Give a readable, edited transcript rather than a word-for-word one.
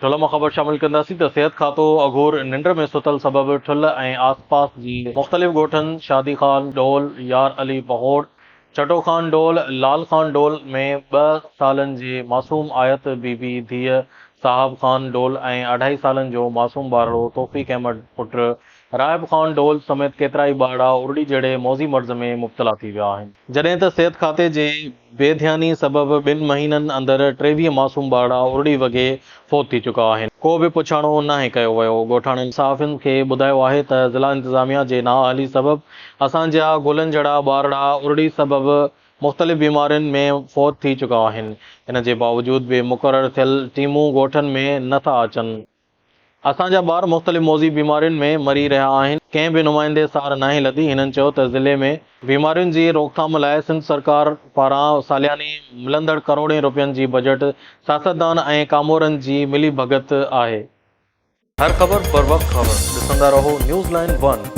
ٺل مان خبر شامل ڪنداسين ته صحت کاتو اگهور ننڊ ۾ ستل سبب ٺل ۽ آسپاس جي مختلف ڳوٺن شادي خان ڊول، يار علي پهوڙ، ڇٽو خان ڊول، لال خان ڊول ۾ ٻه سالن جي معصوم آيت بي بي ڌيء صاحب خان ڊول ۽ اڍائي سالن جو معصوم ٻارڙو توفيق احمد پٽ راحب خان ڊول سميت ڪيترائي ٻارڙا ارڙي جهڙي موذي مرض ۾ مبتلا ٿي ويا آهن. جڏهن ته صحت کاتي جي بي ڌياني سبب ٻن مهينن اندر 23 معصوم ٻارڙا ارڙي وگهي فوت ٿي چڪا آهن. ڪو به پڇاڻو ناهي ڪيو ويو. ڳوٺاڻن صحافين کي ٻڌايو آهي ته ضلع انتظاميا جي نااهلي سبب اسان جا گلن جھڙا ٻارڙا ارڙي سبب مختلف بيمارين ۾ فوت ٿي چڪا آهن. ان جي باوجود به مقرر ٿيل ٽيمون ڳوٺن ۾ نه ٿا اچن. اسان جا ٻار مختلف موذي بيمارين ۾ مري رهيا آهن، ڪنهن به نمائندي سار ناهي لڌي، هنن چيو ته ضلعي ۾ بيمارين جي روڪٿام لاء سنڌ سرڪار پاران سالياني ملندڙ ڪروڙين روپين جي بجيٽ سياستدان ۽ ڪامورن جي ملي ڀڳت آهي. هر خبر بروقت خبر ڏسندا رهو نيوز لائين ون.